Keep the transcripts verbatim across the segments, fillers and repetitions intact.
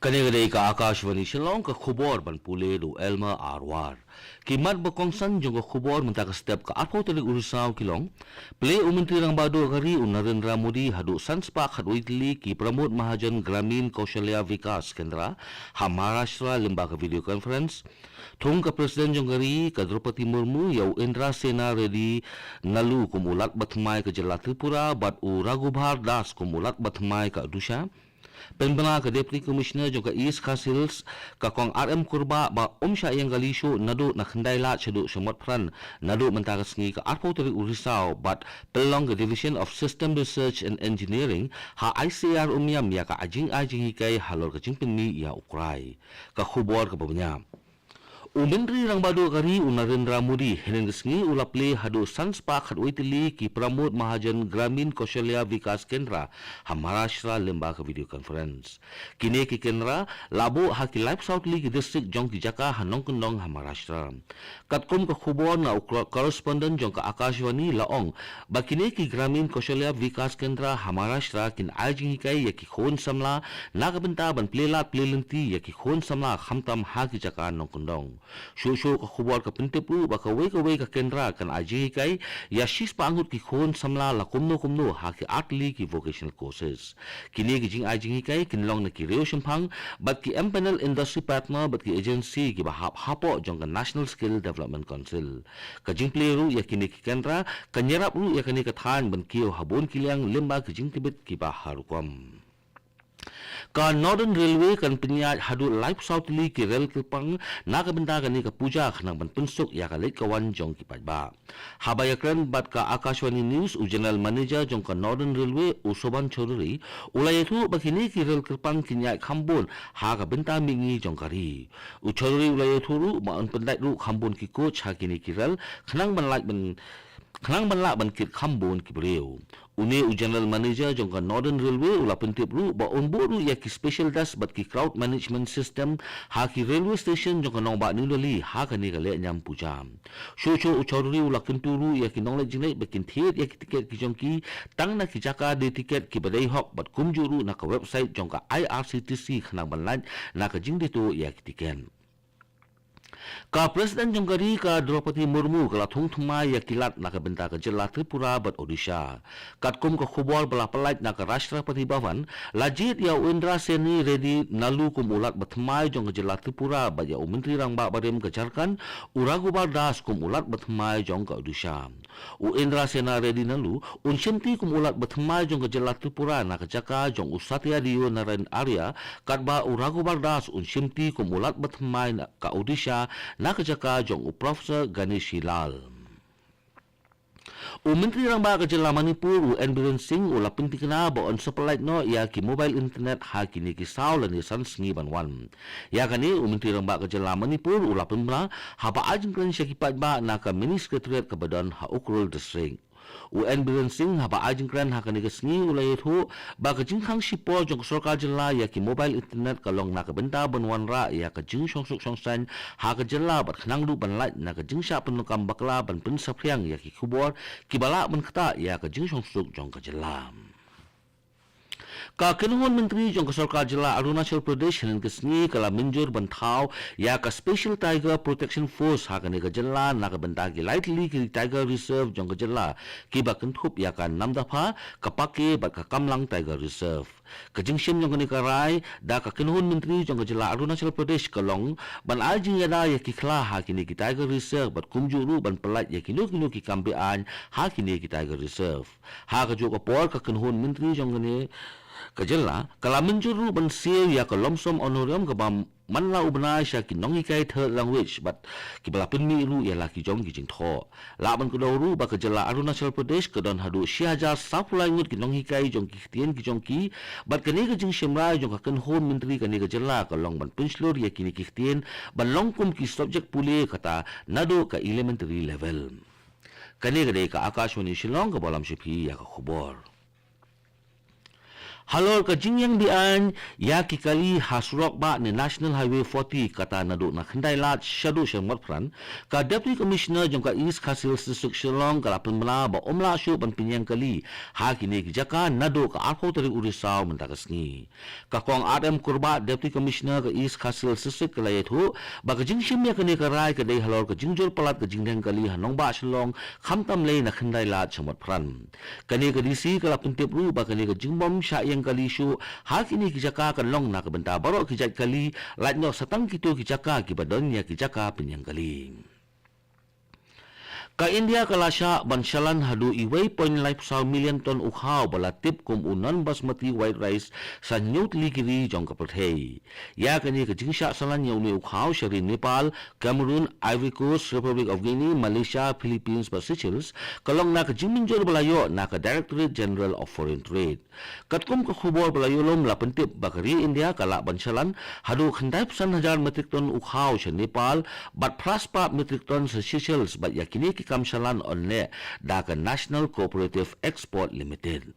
Kane ka dei ka Akashvani Shillong, ka khubor ban pule da u Elmer Arwar. Ki mat ba kongsan jong ka khubor mynta ka step ka arphew tarik u Risaw ki long: Plie u Myntri Rangbah Duh ka ri u Narendra Modi haduh san spah khatwei tylli ki Pramod Mahajan Gramin Kaushalya Vikas Kendra ha Maharashtra lyngba ka video conference. Thung ka President jong ka ri ka Droupadi Murmu ïa u Indrasena Reddy Nallu kum u Lat bathymmai ka jylla Tripura bad u Raghubar Das kum u Lat bathymmai ka Odisha. Pynbna ka Deputy Commissioner jong ka East Khasi Hills, ka Kong R M Kurbah, ba um shah ïeng kali shuh naduh na khyndai lad shaduh sha Motphran naduh mynta ka sngi ka arphew tarik u Risaw bad pynlong ka Division of System Research and Engineering ha I C A R Umiam ïa ka jingai jinghikai halor ka jingpynmih ïa u krai. Ka khubor kaba bniah. U Myntri Rangbah Duh ka ri u Narendra Modi hynnin ka sngi u la plie haduh san spah khatwei tylli ki Pramod Mahajan Gramin Kaushalya Vikas Kendra ha Maharashtra lyngba ka video conference. Kine ki kendra la buh ha ki laiphew saw tylli ki district jong ki jaka ha nongkyndong ha Maharashtra. Katkum ka khubor na u cor-, correspondent jong ka Akashvani la ong ba kine ki Gramin Kaushalya Vikas Kendra ha Maharashtra kin ai jinghikai ïa ki khun samla na ka bynta ban plie lad plie lynti ïa ki khun samla khamtam ha ki jaka nongkyndong. Shuh shuh ka khubor ka pyntip ruh ba kawei kawei ka kendra kan ai jinghikai ïa shispah ngut ki khun samla la kumno kumno ha ki ar tylli ki vocational courses. Kine ki jingai jinghikai kin long na ki riew shemphang bad ki empanel industry partner bad ki agency kiba hap hapoh jong ka National Skill Development Council. Ka jingplie ruh ïa kine ki kendra kan ïarap ruh ïa kane ka thaiñ ban kiew ha bun ki liang lyngba ki jingtbit kiba ha rukom. Ka Northern Railway kan pynïaid haduh laiphew saw tylli ki rel kyrpang na ka bynta kane ka puja khnang ban pynsuk ïa ka leit ka wan jong ki paidbah. Haba ïakren bad ka Akashvani News, u General Manager jong ka Northern Railway u Shobhan Chaudhary u la ïathuh ba kine ki rel kyrpang kin ïaid kham bun ha ka bynta mihngi jong ka ri. U Chaudhary u la ïathuh ruh ba yn pyndait ruh kham bun ki coach ha kine ki rel khnang ban lah ban khnang ban lah ban kit kham bun ki briew. Une u General Manager jong ka Northern Railway u la pyntip ruh ba un buh ruh ïa ki special desk bad ki crowd management system ha ki railway station jong ka nongbah New Delhi ha kane ka lehniam puja. Shuh shuh u Chaudhary u la kyntu ruh ïa ki nongleit jingleit ba kin thied ïa ki tiket ki jong ki tang na ki jaka die tiket kiba dei hok bad kumjuh ruh na ka website jong ka I R C T C khnang ban lait na ka jingdie tuh ïa ki tiket. Ka President jong ka ri ka Droupadi Murmu ka la thung thymmai ïa ki lad na ka bynta ka jylla Tripura bad Odisha. Katkum ka khubor ba la pyllait na ka Rashtrapati Bhavan, la jied ïa u Indrasena Reddy Nallu kum u Lat bathymmai jong ka jylla Tripura bad ïa u Myntri Rangbah barim ka Jharkhand u Raghubar Das kum u Lat bathymmai jong ka Odisha. U Indrasena Reddy Nallu un shimti kum u Lat bathymmai jong ka jylla Tripura na ka jaka jong u Satya Deonarayan Arya, katba u Raghubar Das un shimti kum u Lat bathymmai na ka Odisha na ka jaka jong u Professor Ganeshi Lal. U Myntri Rangbah ka jylla Manipur u N Biren Singh u la pynthikna ba yn sa pyllait noh ïa ki mobile internet ha kine ki saw lane san sngi ban wan. Ïa kane u Myntri Rangbah ka jylla Manipur u la pynbna haba ai jingkren sha ki paidbah na ka Mini Secretariat kaba don ha Ukhrul District. U N Biren Singh haba ai jingkren ha kane ka sngi u la ïathuh ba ka jingkhang shipor jong ka sorkar jylla ïa ki mobile internet ka long na ka bynta ban wanrah ïa ka jingshongsuk shongsaiñ ha ka jylla bad khnang ruh ban lait na ka jingshah pyndonkam bakla ban pynsaphriang ïa ki khubor kiba lah ban ktah ïa ka jingshongsuk jong ka jylla. Ka kynhun myntri jong ka sorkar jylla Arunachal Pradesh hynnin ka sngi ka la mynjur ban thaw ïa ka Special Tiger Protection Force ha kane ka jylla na ka bynta ki lai tylli ki Tiger Reserve jong ka jylla kiba kynthup ïa ka Namdapha, ka Pakke bad ka Kamlang Tiger Reserve. Ka jingshim jong kane ka rai da ka kynhun myntri jong ka jylla Arunachal Pradesh ka long ban ai jingïada ïa ki khla ha kine ki Tiger Reserve bad kumjuh ruh ban pyllait ïa kino kino ki kam be-aiñ ha kine ki Tiger Reserve. Ha kajuh ka por ka kynhun myntri jong kane ka jylla ka la mynjur ruh ban siew ïa ka lump sum honorarium kaba man la u bnai sha ki nonghikai third language bad kiba la pynmih ruh ïa la ki jong ki jingthoh. Lah ban kdew ruh ba ka jylla Arunachal Pradesh ka don haduh shi hajar sawphew lai ngut ki nonghikai jong ki ktien ki jong ki bad kane ka jingshim rai jong ka kynhun myntri kane ka jylla ka long ban pynshlur ïa kine ki ktien ban long kum ki subject pule kata naduh ka elementary level. Kane ka dei ka Akashvani Shillong kaba lam sha phi ïa ka khubor. Halor ka jingïeng beaiñ ïa ki kali ha surok bah ne National Highway forty, kata naduh na Khyndailad shaduh sha Motphran, ka Deputy Commissioner jong ka East Khasi Hills District Shillong ka la pynbna ba ym lah shuh ban pynïeng kali ha kine ki jaka naduh ka arphew tarik u Risaw mynta ka sngi. Ka Kong R M Kurbah, Deputy Commissioner ka East Khasi Hills District, ka la ïathuh ba ka jingshim ïa kane ka rai ka dei halor ka jingjur palat ka jingdheng kali ha nongbah Shillong, khamtam lei na Khyndailad sha Motphran. Kane ka D C ka la pyntip ruh ba kane ka jingbym shah ïeng kali shuh ha kine ki jaka kan long na ka bynta baroh ki jait kali, lait noh sa tang kito ki jaka kiba don ïa ki jaka pynïeng kali. Ka India ka la shah ban shalan haduh uwei point lai saw million ton u khaw ba la tip kum u non-basmati white rice sha hynñiew tylli ki ri jong ka pyrthei. Ïa kane ka jingshah shalan ïa une u khaw sha ri Nepal, Cameroon, Ivory Coast, Republic of Guinea, Malaysia, Philippines bad Seychelles ka long na ka jingmynjur ba la ïoh na ka Directorate General of Foreign Trade. Katkum ka khubor ba la ïoh lum, la pyntip ba ka ri India ka lah ban shalan haduh khyndai phew san hajar metrik ton u khaw sha Nepal bad phra spah metrik ton sha Seychelles, bad ïa kine ki kam shalan yn leh da ka National Cooperative Export Limited.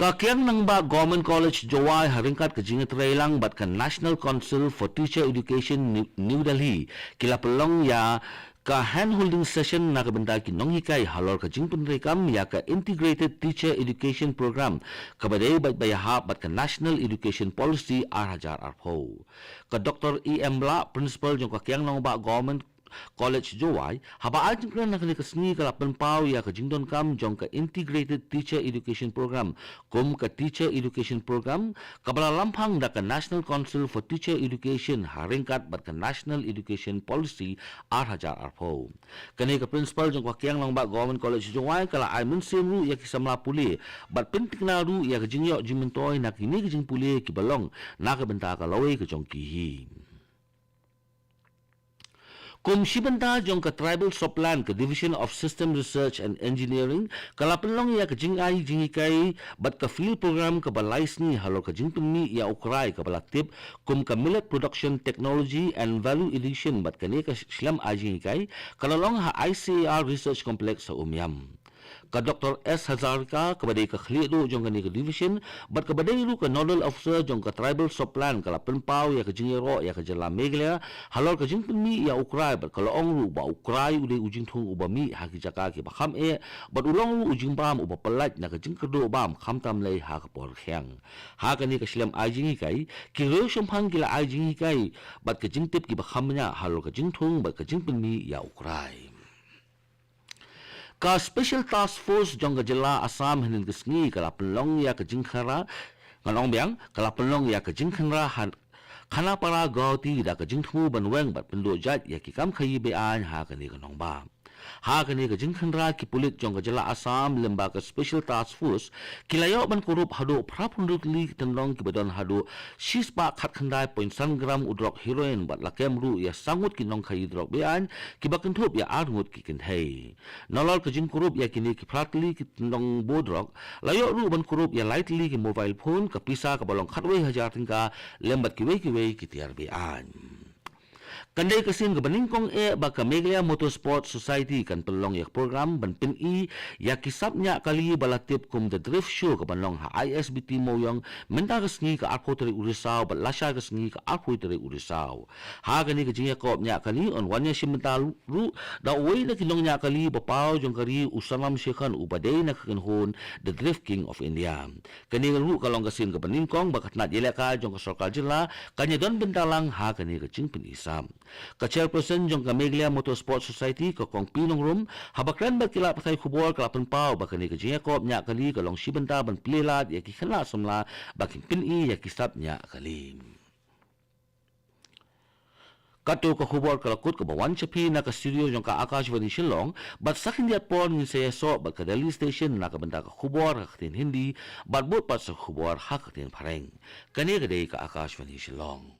Ka Kiang Nangbah Government College Jowai ha ryngkat ka jingïatreilang bad ka National Council for Teacher Education, New, New Delhi, ki la pynlong ïa ka hand holding session na ka bynta ki nonghikai halor ka jingpyntreikam ïa ka Integrated Teacher Education Program kaba dei bad ba ïahap bad ka National Education Policy ar hajar arphew. Ka Dr E M Blah, Principal jong ka Kiang Nangbah Government College Jowai, haba ai jingkren ha kane ka sngi, ka la pynpaw ïa ka jingdonkam jong ka Integrated Teacher Education Program kum ka Teacher Education Program kaba la lamphang da ka National Council for Teacher Education ha ryngkat bad ka National Education Policy ar hajar arphew. Kane ka Principal jong ka Kiang Nangbah Government College Jowai ka la ai mynsiem ruh ïa ki samla pule bad pyntikna ruh ïa ka jingïoh jingmyntoi na kine ki jingpule kiba long na ka bynta ka lawei ka jong ki hi. Kum shi bynta jong ka Tribal Soplan, ka Division of System Research and Engineering ka la pynlong ïa ka jingai jinghikai bad ka field program kaba lai sngi halor ka jingpynmih ïa u krai kaba la tip kum ka Millet Production Technology and Value Addition, bad kane ka shlem ai jinghikai ka la long ha I C A R Research Complex ha Umiam. Ka Dr S Hazarika, kaba dei ka khlieh duh jong kane ka division bad kaba dei ruh ka Nodal Officer jong ka Tribal Soplan, ka la pynpaw ïa ka jingïaroh ïa ka jylla Meghalaya halor ka jingpynmih ïa u krai, bad ka la ong ruh ba u krai u dei u jingthung uba mih ha ki jaka kiba kham eh bad u long ruh u jingbam uba pyllait na ka jingkyrduh bam khamtam lei ha ka por khiang. Ha kane ka shlem ai jinghikai, ki riew shemphang ki la ai jinghikai bad ka jingtip kiba kham bniah halor ka jingthung bad ka jingpynmih ïa u krai. Ka Special Task Force jong ka jylla Assam hynnin ka sngi ka la pynlong ïa ka jingkhynra, ngan ong biang, ka la pynlong ïa ka jingkhynra ha Khanapara Guwahati da ka jingthmu ban weng bad pynduh jait ïa ki kam khaïi be-aiñ ha kane ka nongbah. Ha kane ka jingkhynra, ki pulit jong ka jylla Assam lyngba ka Special Task Force ki la ïoh ban kurup haduh phra phew hynriew tylli ki tyndong kiba don haduh shispah khatkhyndai point san gram u drok heroin bad la kem ruh ïa saw ngut ki nongkhaïi drok be-aiñ kiba kynthup ïa ar ngut ki kynthei. Nalor ka jingkurup ïa kine ki phra tylli ki tyndong bor drok, la ïoh ruh ban kurup ïa lai tylli ki mobile phone, ka pisa kaba long khatwei hajar tyngka lem bad kiwei kiwei ki tiar be-aiñ. Kan dei ka sien kaba nyngkong eh ba ka Meghalaya Motorsport Society kan pynlong ïa ka program ban pyni ïa ki sap ñiah kali ba la tip kum The Drift Show kaban long ha I S B T Mawïong mynta ka sngi ka arphew tarik u Risaw bad lashai ka sngi ka arphew tarik u Risaw. Ha kane ka jingïakop ñiah kali yn wan ïashim bynta ruh da uwei na ki nongñiah kali ba paw jong ka ri, u Sanam Shekhar, uba dei na ka kynhun The Drift King of India. Kane ruh ka long ka sien kaba nyngkong ba ka tnat ïalehkai jong ka sorkar jylla kan ïadon bynta lang ha kane ka jingpyni sap. Ka chairperson jong ka Meghalaya Motorsport Society, ka Kong P Nongrum, haba kren bad ki lad pathai khubor ka la pynpaw ba kane ka jingïakop ñiah kali ka long shi bynta ban plie lad ïa ki khynnah samla ba kin pyni ïa ki sap ñiah kali. Kato ka khubor ka la kut kaba wan sha phi na ka studio jong ka Akashvani Shillong, bad sa khyndiat por ngin sa ïasoh bad ka Delhi Station na ka bynta ka khubor ha ka ktien Hindi, bad bud pat sa khubor ha ka ktien Phareng. Kane ka dei ka Akashvani Shillong.